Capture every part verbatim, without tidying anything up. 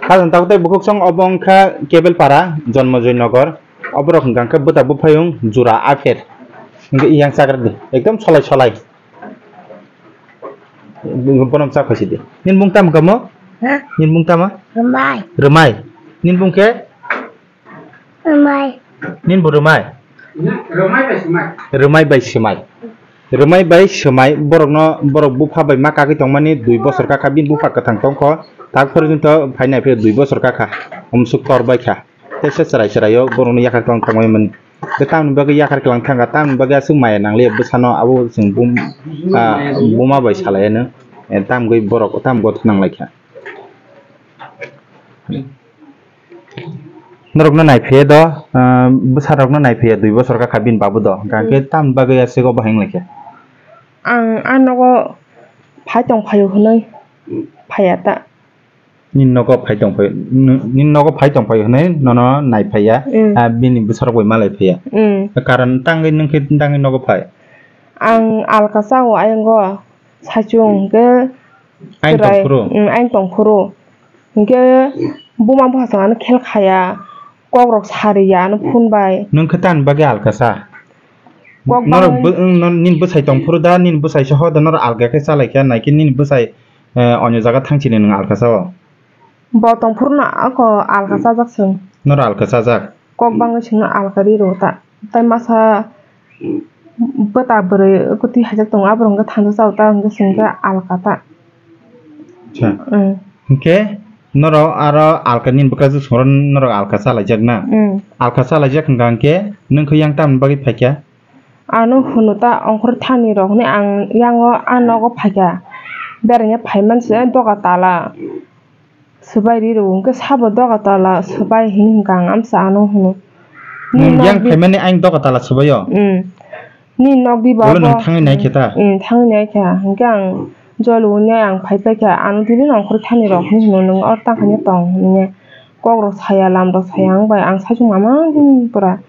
Hajang tabuk tei bukhuk song obo wngkha Kebelpara, Jonmojoy Nogor. Oborok hwnkha khe bwta buphayung jura apher. Hwnkhe iyang chagra di. Ekdom solai solai. Bonom cha khaisi di. Nini bung tamo kamo? Ha? Nini bung tamo? Rwmai. Rwmai. Nini bung khe? Rwmai. Nini bo rwmai? Rwmai bai swmai. Rwmai bai swmai. Rwmai bai swmai borokno, borok bupha bai ma kagwi tongmani dui bosor kakha bini bupha kwthang tongkho. Tak porjonto phaina phai dui bosor kakha. Umsuk tor bai kha. Tei se chwrai chwraio borokno yakhar kwlang thangmani. Tei tamni bagwi yakhar kwlang thangkha, tamni bagwi aswk maya nangliya bwsano abo chwng bum-, ah, buma bai salaiya no. Eh, tamgwi borok tam gotho nanglaikha. Norokno naiphaiya do, ah, bwsarokno naiphaiya dui bosor kakha bini babu do. Hwnkha khe tamni bagwi aswk obo hinlaikha? Ang a nogo phai tong phaio hwnwi phaiya ta. Nini nogo phai tong phai, nini nogo phai tong phai hwnwi nono naiphaiya, Mm. Ah, bini bwsarok bai malai phaiya. Mm. Karon tangwi nwng khe tangwi nogo phai? Ang alka chao ayongo saichung hwnkhe Ain chwrai, tongphuru? Mm, ain tongphuru. Hwnkhe buma bwsajwk ano khel khaya, kokrok sariya ano phone bai. Nwng khe tamni bagwi alka cha? Kok Norok bangwi. Bw-, nwng non-, nini bwsai tongphuru da, nini bwsai se hoda norok alka khe chalaikha, naikhe nini bwsai, eh, onyo jaga thangchini nwng alka chao? Bo tongphuru no ako alka chajak chwng. Norok alka chajak? Kok bangwi chwngno alka ri rw ta. Tai masa bwta bwrwi kwtwi haijak tongo, aborok hwnkhe thansa chao ta hwnkhe chwngkhe alka ta. Acha. Mm. Hwnkhe norok aro alka nini bwkha swk swngrok norok alka chalaijak na? Mm. Alka chalaijak hwnkha hwnkhe nwng khe yang tamni bagwi phaikha? Ano hwno ta ongkhor thani rok hinwi ang yango a nogo phaikha. Beraina phaimanse doga tala. Swbai ri rw hwnkhe sabo doga tala swbai hinwi hwnkha ang amsa ano hwno. Nwng yang phaimani ang doga tala swbaio? Mm. Nini nok di ba Ulo nwng bo. Thangwi nai khe ta? Mm, thangwi nai kha. Hwnkhe ang jol wngya ang phai phai kha. Ano tini nongkhor thani rok hinwi hwno nwng or tangkhaino tong hinwi. Kok rok saya, lam rok saya wng bai ang saichung mama pura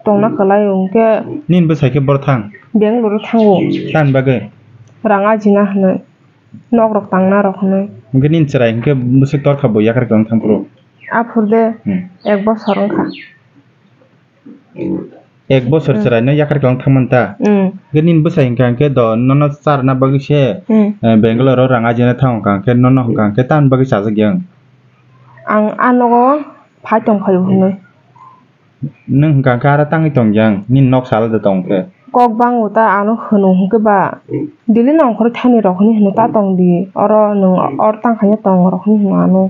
tongna kwlai o hwnkhe. Nini bwsai khe boro thang? Bangalore o thango. Tamni bagwi? Rang ajina hinwi. Nok rok tangna rok hinwi. Hwnkhe nini chwrai hwnkhe bwswk torkha bo yakarwi kwlwng thangphuru? Aphuru de Hmm. Ek bosor wngkha. Ek bosor Hmm. chwraino yakarwi kwlwng thangmani ta? Hmm. Hwnkhe nini bwsai hwnkha hwnkhe do nono charwna bagwi se, Hmm. eh, Bangalore o rang ajina thang hwnkha hwnkhe nono hwnkha hwnkhe tamni bagwi chajak ya wng? Ang a nogo phai tong phaio hinwi. Nwng hwnkha khe aro tangwi tong yang, nini nok salo de tong khe. Kok bango ta ano hwno hwnkhe ba, daily nongkhor thani rok hinwi hwno ta tong di, oro nwng or tangkhaino tong rok hinwi hwno ano.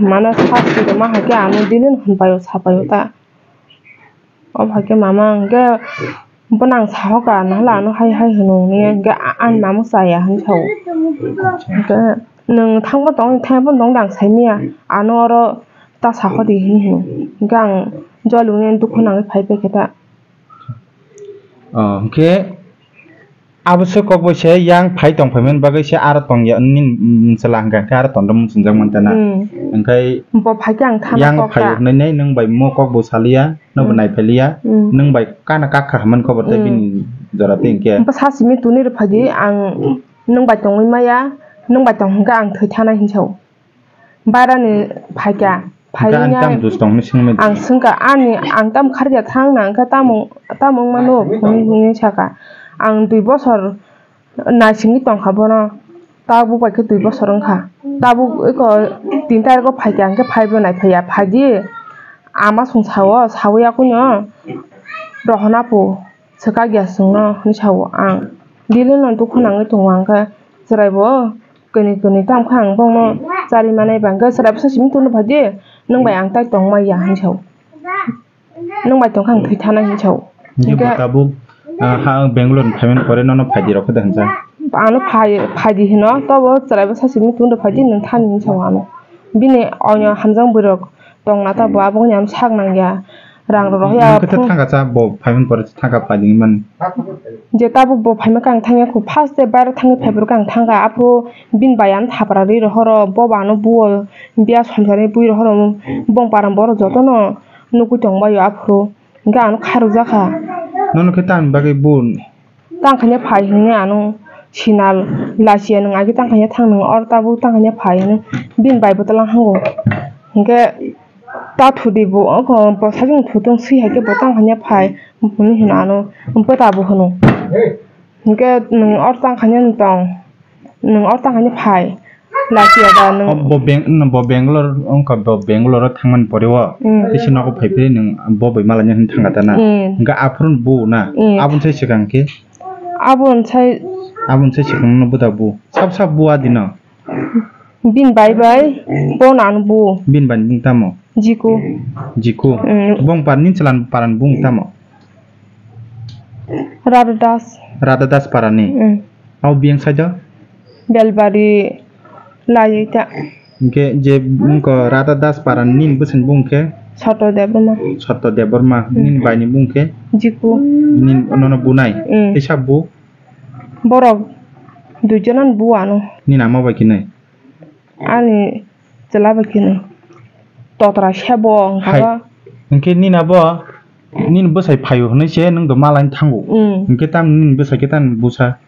Mano sa sirima hai khe ano daily hwnpaio sapaio ta. Obo hai khe mama hwnkhe bono ang sahoka, nahale ano hai hai hwno hwnwi hwnkhe ani mamung chaya hinwi sao. Hwnkhe nwng thangbo tong, thangbo tong da ang saimanya, ano oro ta sahodi hinwi hwno. Hwnkhe ang jolini dukhu nangwi phai paikha ta. Oh, hwnkhe abo se kok bai se yang phai tong phaimani bagwi se aro tong ya, nini, mm, chwla hwnkha hwnkhe aro tongrwmung chwngjak mantana. Mm. Hwnkhe bo phaikhe ang thana yang kok phai ta. Hwnwi nwng bai mo kok bo saliya, nobo Mm. naiphaliya, Mm. nwng bai kana kakha hwnmani khobor tei Mm. bini jora tei hwnkhe. Bo sasimi tuni rw phaidi ang nwng bai tongwi maya, nwng bai tong hwnkhe ang thwi thanai hinwi sao. Barani phaikha, Hwnkhe ani phaiwi tam dos tong hinwi swngmani. Ang swngkha, ani, ang tam kharjakha thangna, hwnkhe tamo, tamo wngmano phunuknwi saka. Ang dui bosor naisingwi tongkha bono, tabuk bai khe dui bosor wngkha. Tabuk eko tin tariko phaikha, hwnkhe phaibo naiphaiya, phaidi ama song sao, sawi yakuino rohorna po. Swkak ya chwngno, hinwi sao ang. Daily no dukhu nangwi tongo ang khe, chwraibo kwnwi kwnwi tamo khe ang bono charwi manai ba, hwnkhe chwraibo sasimi tongno phaidi, nwng bai ang tai tongmaya, hinwi sao. Nwng bai tongkhe ang thwi thanai, hinwi sao. Hwnkhe bo Hwnkhe tabuk, ah, ha, Bangalore ni phaimani pore nono phaidi rok khe da hinjak? Ano phai, phaidi hino, tobo chwraibo sasimi tongno phaidi, nwng thani, hinwi sao ano. Bini oinw hamjak bwrwi rok tongna ta bo, abo wngya sak nangya. Rang rok rohya Nwng khe phung- thangka cha bo phaimani pore thangka phaidi hinmani. Je tabuk bo phaima khe ang thangya kho, first day bairo thangwi phaiphuru khe ang thangkha, aphuru bini bai ano thapra rwi rohoro, bo bo ano buo biya somsari bui rohoro, bong param borok jotono nukui tongbaio aphuru, hwnkhe ano kharokjakha. Nono khe tamni bagwi bo Tang khaina phai hwnwi ano sinal, lachiya nwng agi tang khaina thang, nwng or tabuk tang khaina phai hwnwi bini bai bo tlang hango. Hinkhe ta thudi bo, oko bwsajwk thutong swi hai khe bo tang khaina phai hwnwi hwno ano bwta bo hwno. Hinkhe nwng or tang khaina nwng tong, nwng or tang khaina phai. Lachiya da nwng. Oh, bo Beng-, no, bo Bangalore, wngkha bo Bangalore o thangmani pore o. Mm. Tei se nogo phai phai nwng bo bai malanya hwnwi thangkha ta na. Mm. Hwnkhe aphuru bo na. Mm. Aboni sai swkang khe? Aboni sai. Aboni sai swkang no bwta bo. Sab sab bo adi no. Bini bai bai bo nang bo. Bini bai bung tamo? Jiku. Jiku. Mm. Bong par ni chwla paran bung tamo? Radha Das. Radha Das parani. Mm. Abo biyang side o? Belbari lai ta. Hingke je wngkha Radha Das parani nini bwsani bung khe? Sotto Debbarma. Sotto Debbarma. Mm. Nini baini bung khe? Jiku. Nini nono bunai? Mm. Tei sabo? Borok duijonan bu ano. Nini ama bai khe nai? Ani chwla bai kheno totra sebo wngkha. Hai. Ba. Hwnkhe nini abo nini bwsai phaio hwnwi se nwng do malaini thango. Mm. Hwnkhe tam nini bwsai khe tam busa.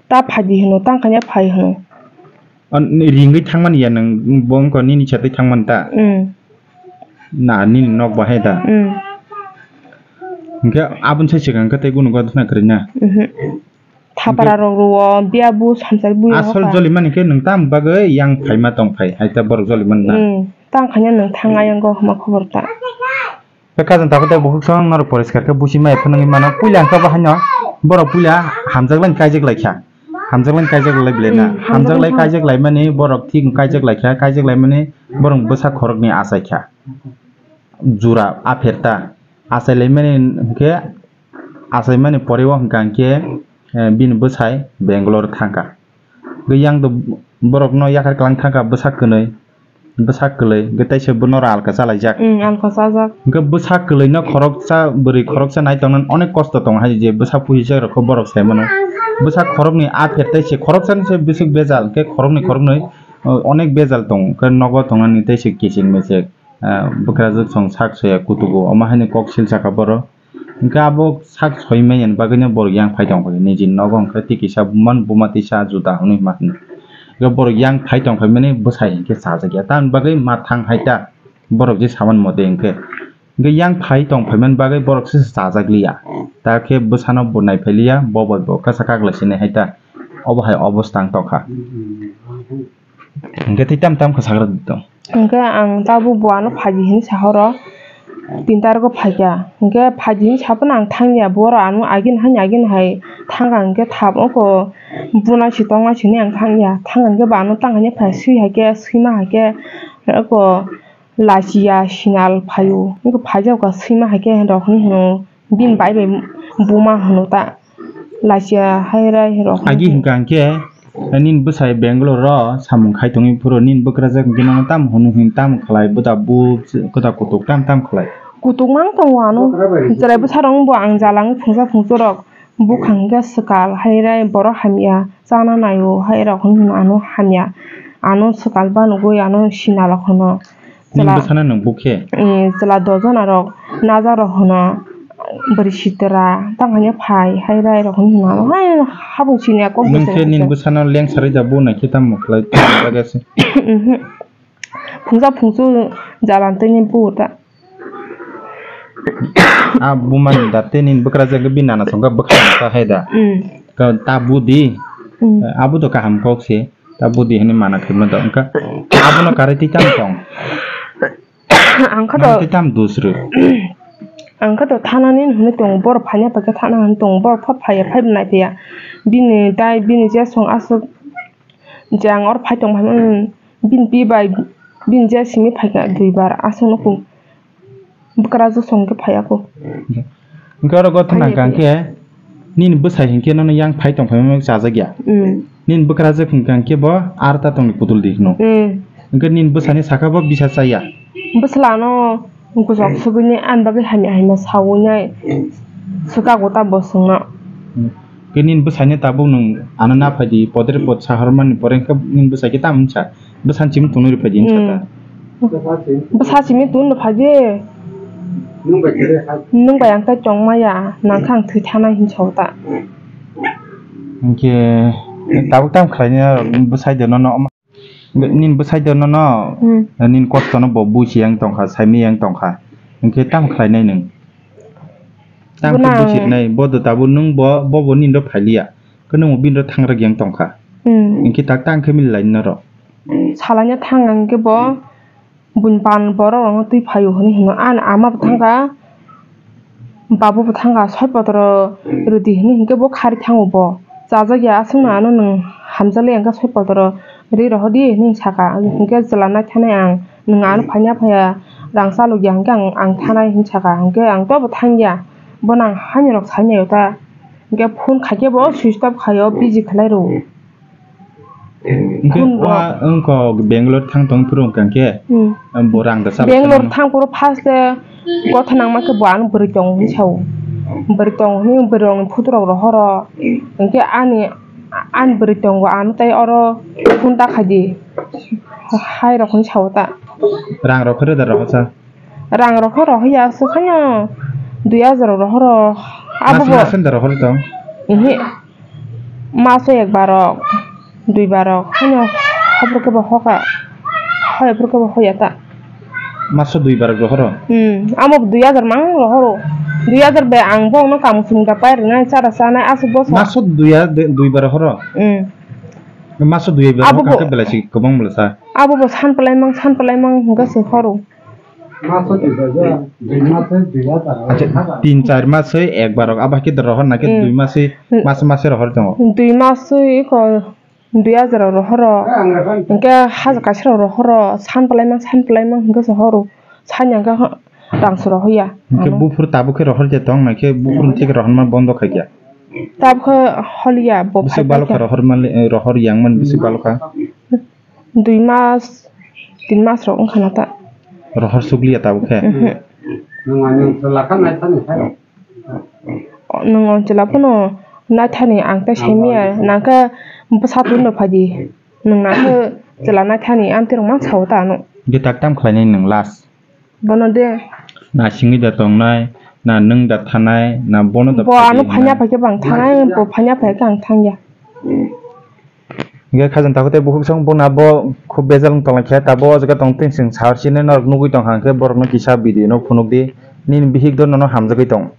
Ta phaidi hwno, tang khaina phai hwno. Ringwi thangmani ya nwng, bo wngkha nini chatwi thangmani ta? Mm. Na nini nok bahai da? Mm. Hwnkhe aboni sai swkang khe tei gunu gana kwrwi na? Mhm. Thapara rok rwo, biya bu samsari bu asol joli mani khe nwng tam bagwi yang phaima tong phai, hai ta borok joli man na. Hmm, tang khaina nwng thang ayang go hama khobor ta. Khe kajang takhuk tei bukhuk song norok poriskar khe busi maya phunugwi mano. Puila hwnkhe bo haino borok puila hamjak laini kaijak lai kha. Hamjak laini kaijak lai bile na. Hmm, hamjak lai hamjak lai kaijak lai mani borok thik kaijak lai kha, kaijak lai mani borok bwsa khoroknwi achai kha. Jura apher ta. Achai lai mani hwnkhe Achaimani pore o hwnkha hwnkhe, eh, bini bwsai Bangalore thangkha. Hwnkhe yang do borokno yakhar kwlang thangkha bwsa kwnwi, bwsa kwlwi, hwnkhe teisa bono alka chalaijak. Mm, alka chajak. Hwnkhe bwsa kwlwino khoroksa, bwrwi khoroksa nai tongna onek kosto tongo hai je bwsa puijakrokno borok sai mano. Bwsa khoroknwi apher teisa khoroksani se bwswk bejal, hwnkhe khoroknwi khoroknwi, o, onek bejal tongo. Hwnkhe nogo tongnani teisa kiching mechek, ah, bwkrajwk song sak soya kutugo, omo haino kok sil sakha borok. Hwnkhe abo sak soi manya ni bagwino borok yang phai tong kha niji nogo, hwnkhe tei kisa buma, buma tisa juda hwnwi ma hwno. Hwnkhe borok yang phai tong phai mani bwsai hwnkhe chajak ya. Tamoni bagwi ma thang hai ta borok je samani mote hwnkhe. Hwnkhe yang phai tong phai mani bagwi borok se chajak liya. Ta khe bwsano bo nai phai liya, bo bai bo kasa kaklai se nai hai ta. Obo hai obosta wng tong kha. Hwnkhe tei tam tam khe sagra di tong. Hwnkhe ang tabuk bo ano phaidi hinwi sa horo, tin tarikgo phaikha. Hwnkhe phaidi hinwi sa phano ang thangya, borok ano agini hani agini hai thangkha, hwnkhe thap oko bunai si tongnai si hinwi ang thangya. Thangkha hwnkhe bo ano tang hwnwi phai swi hai khe, swima hai khe oko lachiya sinal phaio. Oko phaijak kha swima hai khe rok hinwi hwno. Bini bai bai buma hwno ta. Lachiya hai rai rok. Agi hwnkha hwnkhe, nini bwsai Bangalore ro samung khai tongwi phuru nini bwkrajak hwnkhe nono tamo hwnwi hwn tamo khlai, bwda bu kwda kutuk tam tam khlai. Kutuk mang tongo ano. Chwrai bwsa rok bo ang jalang phungsa phungsa rok bukhang hwnkhe swkal hai rai borok hamya chana naio hai rok hwnwi hwn ano hamya. Ano swkal ba nugwi ano sinalok hwno. Nini bwsano nwng bukhe? Eh, chwla dojon arok najarok hwno, bwrwi sitra, tamo hwnwi phai, hai rai rok hwnwi hwnwi hai habung sini kok. Nwng khe nini bwsano lengsarwi da bu naikhe tamo khlai tamo bagwi se? Mhm. Phungsa phungsu jalan tini bu ta. A bumani da tei nini bwkrajak bini nana songkha bwkha ta hai da? Mm. Ka ta budi? Mm. Abo to kaham kok se. Ta budi hwnwi mana khaima da wngkha. Abono karwi twi tam tong? Ang kha to, twi tam dusru? Ang kha to thanani hwnwi tongo, borok phaina paikha thana hwnwi tongo, borok phot phaiya, phaibo naiphaiya. Bini dai, bini je song aswk je ang oro phai tong phaimani, bini pi bai, bini je simi phaikha duibar aswk nukhung. Bwkrajwk song khe phaiya kho. Hwnkhe oro gotho nang kha hwnkhe nini bwsai hinkhe nono yang phai tong phaimani chajak ya. Mm. Nini bwkrajwk hwnkha hwnkhe bo aro ta tongni pudul di hwno. Mm. Hwnkhe nini bwsani saka bo bisa chaya. Bwsla no gujok sugwini ani bagwi hamya hamya sawi nai swkago ta bo swngno. Mm. Hwnkhe nini bwsai no tabuk nwng ano naphai di podre pod sahormani pore hwnkhe nini bwsai khe tamo wngsa? Bwsani simi tongwi rwphai di wngkha ta? Hmm. Bwsa simi tong rwphai di. Nwng bai ang tai tongmaya, nang khe ang thwi thanai hinwi sao ta. Hwnkhe Tabuk tam khlainai norok bwsai de nono. Nini bwsai de nono, Hmm. Nini kosto no bo buchi yang tongkha, saimi yang tongkha. Hwnkhe tam khlainai nwng? Tam khe Bwnang- buchi rwnai, bo do tabuk nwng bo, bo bo nini ro phailiya. Khe nwng bo bini ro thangrak yang tongkha. Hmm. Hwnkhe tak tang khe mili lai norok. Salaina thang ang khe bo. Buini pan borok rokno twi phaio hwnwi hino. Ani ama bo thangkha, babu bo thangkha, soi potro rwdi hwnwi hinkhe bo khari thango bo. Chajak ya aswkno ano nwng hamjakle hwnkhe soi potro ri rohordi hwnwi saka. Hinkhe chwla naithanai ang, nwng ano phaina phaiya, rang chalokya hinkhe ang, ang thanai hwnwi saka. Hinkhe ang tobo thangya, bono ang haino rok sainaio ta. Hinkhe phone khaikhe bo switch off khaio, busy khlai rwo. Hwnkhe Phone o rok. Wngkha Bangalore thang tong phuru wngkha khe, Hmm. Bo rang rwchap Bangalore thang phuru first le gotha nangma khe bo ano bwrwi tongo hwnwi sao. Bwrwi tongo hwnwi bwrwi rokni photo rok rohoro. Hwnkhe ani, ani bwrwi tongo ano tei oro phone ta khaidi. Hai rok hwnwi sao ta. Rang rok khe rwda rohorsa. Rang rok khe rohorya aswk haino dui hajar rok rohoro. Abo Mas bo. Mas da rohor tong. Ihi. Maso ekbar rok, duibar rok, haino hobor khe bo hoka, hoi hobor khe bo hoya ta. Maso duibar rok rohoro? Hmm, amo dui hajar mang rohoro. Dui hajar bai ang bono kamu sumda pai rwnai, chara chanai, aswk bosor. Maso dui ha-, de-, duibar rohoro? Hmm. Maso duibar Abo rohoro bo khe belai si kwbang belai sa. Abo bo san palai mang, san palai mang hwnkhe se horo. Maso dui hajar, dui maso dui hajar. Acha, tin char mas se ekbar rok, abo hai khe rohor na khe Hmm. dui mas se, Hmm. mas mas se rohor tongo. Dui mas se ko dui hajar rok rohoro. Hwnkhe hajar kaisa rok rohoro, san palai mang, san palai mang hwnkhe se horo. Sanya hwnkhe rang se rohorya. Hwnkhe Ano. Buphuru tabuk khe rohor je tong na khe buphuru thik rohorma bondo khaikya. Tabuk khe holiya bo Bwswk phai balo kha kha. Rohor mali, rohor yang man bwswk balo kha. Dui mas, tin mas rok wngkha na ta. Rohor sukliya tabuk khe? Mhm. Nwng ani chwla kha naithani hai. Nwng o chwla phano naithani ang tei saimaya, nang khe bwsa twi no phaidi. Nwng nang khe chwla naithani amtwi rok mang sao ta ano. Hwnkhe tak tam khlainai nwng last? Bono de. Na singwi da tongnai, na nwng da thanai, na bono da Bo phai ano di phaina hinai. Phai khe bang thanai, bo phaina phai khe ang thangya. Hingke khajang takhuk tei bukhuk song buna bo khub bejal wng tonglaikha, tabuk o jaga tong twi chwng sar sini norok nugwi tongkha, hingke borokno kisa video no phunukdi, nini bihik do nono hamjagwi tong.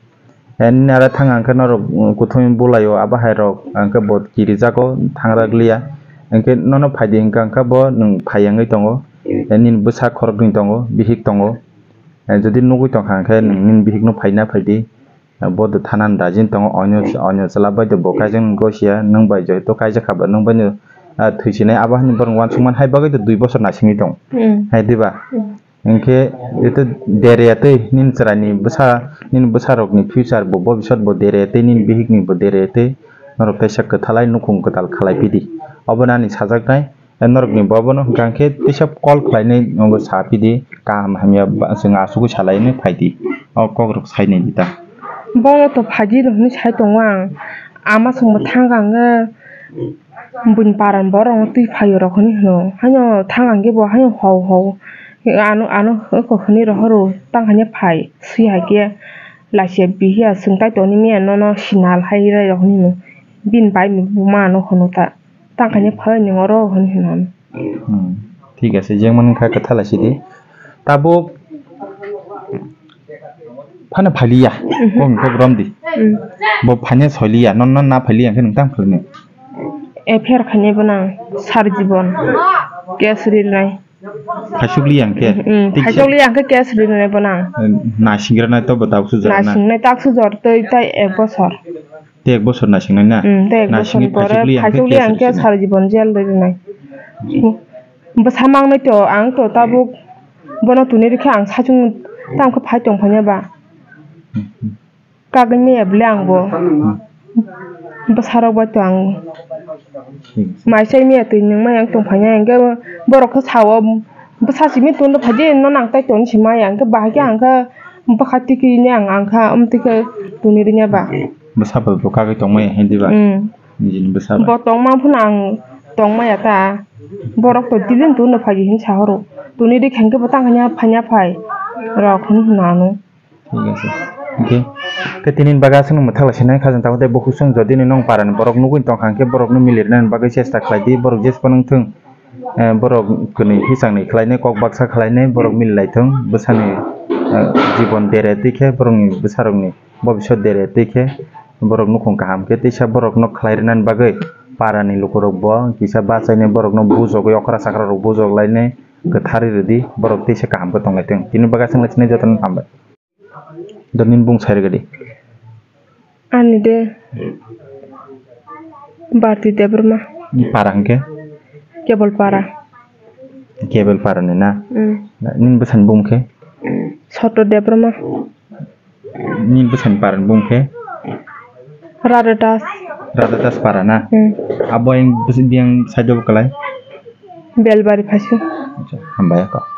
Eh, nini aro thang ang khe norok, mm, kuthumi bwlai o abo hai rok ang khe bo kirijago thangra gliya. Hingke nono phaidi hingka hingka bo nwng phai yangwi tongo. Eh, nini bwsa khoroknwi tongo, bihik tongo. Eh, jodi nugwi tongkha hingke nwng nini bihikno phaina phaidi. Eh, bo do thanani raji tongo, onyo, onyo chwla bai do bo kaijak nw gosia, nwng bai joto kaijak kha ba, nwng bai no, ah, thwi sinai abo hai borok uansukmani hai bagwi do dui bosor naisingwi tong. Mm. Hai diba? Mm. Hingke ito dere ya tei nini chwraini bwsa, nini bwsarokni future bo, bobisot bo dere ya tei nini bihikni bo dere ya tei norok teisa kwthalai nukhung kwtal khalai pidi. Obo nani sajaknai, norokni bo bono hwnkha khe teisa call khlainai nongo sa pidi, kaham hamya ba-, chwng asugwi salainai phaidi. O kokrok sainai di ta. Bono to phaidi rw hwnwi sai tongo ang. Ama chwngbo thang kha hwnkhe. Buini parani borok rok twi phaio rok hinwi hwno. Haino thang ang khe bo haino hau hau. Ano, ano eko hinwi rohoro tang haino phai. Swi hai khe lachiya bihiya chwng tai toni miya nono sinal hai rai rok hinwi hwno. Bini bai ni buma ano hwno ta. Tang haino phai nwng oro hinwi hwno. Hmm. Thik ase, jemon wngkha kwtha lai sidi. Tabuk phano phailiya, Mhm. Kok kok romdi. Mm. Bo phanya soiliya, non non na phailiya, hwnkhe nwng tang phailini. F I R khainai bo nang, sar jibon. Case rinai. Phaisukliya hwnkhe? Mm, Thik se. Phaisukliya hwnkhe case rinai bo nang. Na singra nai to bo tabuk sujak na. Na singnai tak sujak tei tai ek bosor. Tei ek bosor na singnai na? Mm, tei ek Na bosor singwi pore phaisukliya hwnkhe phaisukliya case hwnkhe rinai. Sar jibon jail rinai. Bwsa mangnai to, ang to tabuk bono tuni rikhe ang sachung tamo khe phai tong phanya ba. Kagwi maya bwle ang bo. Bwsarok bai to ang mai chai maya twi nwng maya wng tong phanya, hwnkhe borok khe sao, bwsa simi tun rw phaidi, no nang tai tong si maya, hwnkhe bahai khe ang khe bwkha tikini ang, ang kha amtwi khe tuni rwnya ba. Bwsa bai bo kagwi tongmaya hindi ba? Mm. Nijini bwsa bai. Bo tongma phano ang tongmaya ta. Borok to dilin tun rw phaidi hin sa horo. Tuni ri khe hwnkhe bo tang hanya phanya phai rok hin hwnano. Thik ase. Hwnkhe, khe tini ni bagwi aswk no mwthak lai sinai khajang tabuk tei bukhuk song jodi ni nong para ni borok nugwi tongkha hwnkhe borok no mili rwna ni bagwi chesta khlai di, borok jesphano wng thung, eh, borok kwnwi hisang ni khlai nai, kok baksa khlai nai, borok mili lai thung, bwsa ni, eh, jibon dere twi khe borok ni bwsa rok ni bobisot dere twi khe borok nukhung kaham khe teisa borok no khlai rwna ni bagwi para ni luku rok bo kisa bachai nai, borok no bujogwi okra chakra rok bujok lai nai, kwtharwi rw di, borok teisa kaham khe tong lai thung. Tini bagwi aswk no lai sinai joto no hambai. Do nini bung sai rwgadi. Ani de Bharti Debbarma. Ni para hwnkhe? Kebol para. Kebol para ni na? Mm. Nini bwsani bung khe? Soto Debbarma. Nini bwsani para ni bung khe? Radha Das. Radha Das para na? Mm. Abo yang bwsani biyang side o kwlai? Belbari Phaisu. Acha, hambai ako.